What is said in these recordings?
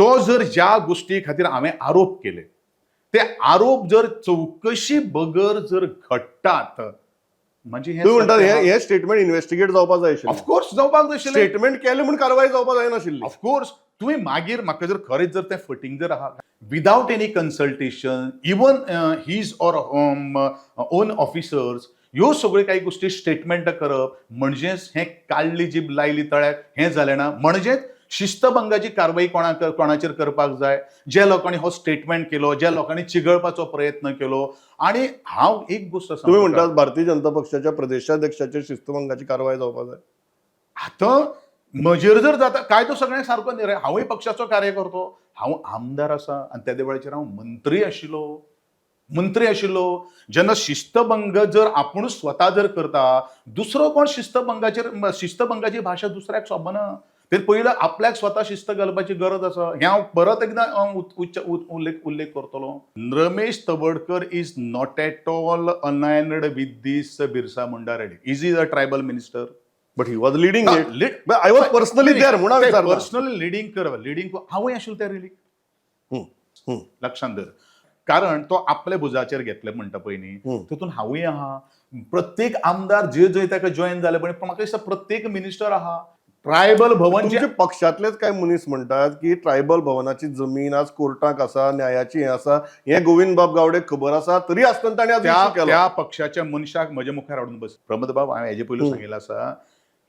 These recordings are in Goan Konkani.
तो जर ज्या गोष्टी खातीर हांवें आरोप केले, ते आरोप जर चवकशी बगर जर घडटात म्हणजे तुम्ही म्हणतात हे हे स्टेटमेंट इन्व्हेस्टिगेट जावपाक जाय आशिल्लें. ऑफकोर्स जावपाक जाय आशिल्लें. स्टेटमेंट केलें म्हूण कारवाय जावपाक जायनाशिल्ली. ऑफकोर्स, तुम्ही मागीर म्हाका जर खरेंच जर तें फटींग जर आहा, without any consultation, even his or own officers, ह्यो सगळ्यो काही गोष्टी स्टेटमेंट करप म्हणजेच हें काडली जीब लायली तळ्याक हें जालें ना. म्हणजेच शिस्तभंगाची कारवाई कोणाक कोणाचेर करपाक जाय? ज्या लोकांनी हो स्टेटमेंट केलो, ज्या लोकांनी चिगळपाचो प्रयत्न केलो. आणि हांव एक गोष्ट तुम्ही सांगता. म्हणटात भारतीय जनता पक्षाच्या प्रदेशाध्यक्षाचेर शिस्तभंगाची कारवाय जावपाक जाय. आतां म्हजेर जर जाता, कायदो सगळ्यांक सारको न्ही रे. हांवूय पक्षाचो कार्यकर्तो, हांव आमदार आसा आनी तेदे वेळाचेर हांव मंत्री आशिल्लो, मंत्री आशिल्लो. जेन्ना शिस्तभंग जर आपुणूच स्वता जर करता, दुसरो कोण शिस्तभंगाचेर, शिस्तभंगाची भाशा दुसऱ्याक सोबना. ते पयलीं आपल्याक स्वता शिस्त घालपाची गरज आसा. हें हांव परत एकदां हांव उच्च उल्लेख उल्लेख करतलो. Ramesh Tawadkar is not at all aligned with this Birsa Munda rally. Is is a tribal minister. But he was leading it. I was personally there म्हणून हांव विचारता. पर्सनली लिडींग कर, लिडींग हांवूय आशिल्लो त्या रॅलीक. हम्म, हम्म. लक्षांत धर, कारण तो आपल्या भुजाचेर घेतले म्हणटा पळय न्ही, तितून हांवूय आहा. प्रत्येक आमदार जे जंय ताका जॉयन जाले पळय, म्हाका दिसता प्रत्येक मिनिस्टर आहा. ट्रायबल भवन जे तुमचे पक्षातलेच काय मनीस म्हणटात की ट्रायबल भवनाची जमीन आज कोर्टाक आसा, न्यायाची हें आसा, हें गोविंद बाब गावडे खबर आसा, तरी आसतना ताणें आज त्या issue केलो. त्या पक्षाच्या मनशाक म्हज्या मुखार हाडून बस. प्रमोद बाब, हांवें हेजे पयलू सांगिल्लें आसा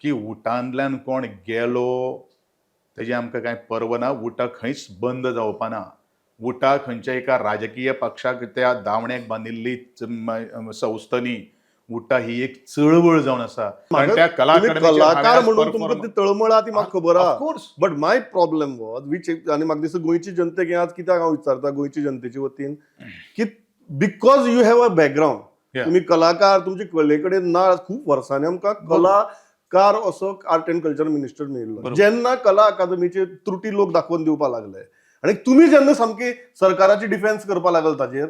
की उटांतल्यान कोण गेलो तेजी आमकां कांय पर्व ना. उटा खंयच बंद जावपा ना. उटा खंयच्या एका राजकीय पक्षाक त्या दावण्याक बांदिल्ली संस्था न्ही. उटा ही एक चळवळ जावन आसा. कारण त्या कला तुमी अकादमीचेर कलाकार हांवें म्हणून आज तुमकां ती तळमळ आहा ती म्हाका खबर आहा. Of course. But my problem was which, आनी म्हाका दिसता गोंयची जनतेक हें आज कित्याक हांव विचारता गोंयची जनतेच्या वतीन की because you have a background, तुमी कलाकार, तुमचे कले कडेन ना खूब वर्सांनी आमकां कलाकार असो आर्ट अँड कल्चर मिनिस्टर मेळिल्लो. जेन्ना कला अकादमीचे त्रुटी लोक दाखोवन दिवपाक लागले आनी तुमी जेन्ना सामकी सरकाराची डिफेन्स करपाक लागल ताजेर,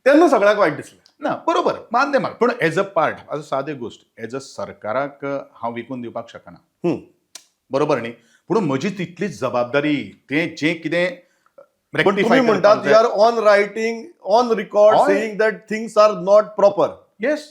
तेन्ना सगळ्याक वायट दिसलें. ना, बरोबर, मान्य म्हाका. पूण एज अ पार्ट, आतां सादी गोश्ट, एज अ सरकाराक हांव विकून दिवपाक शकना. बरोबर न्ही? पूण म्हजी तितलीच जबाबदारी तें जें कितें पण rectify तुम्ही म्हणतात करपाक you are on writing, on record saying that things are not proper. Yes.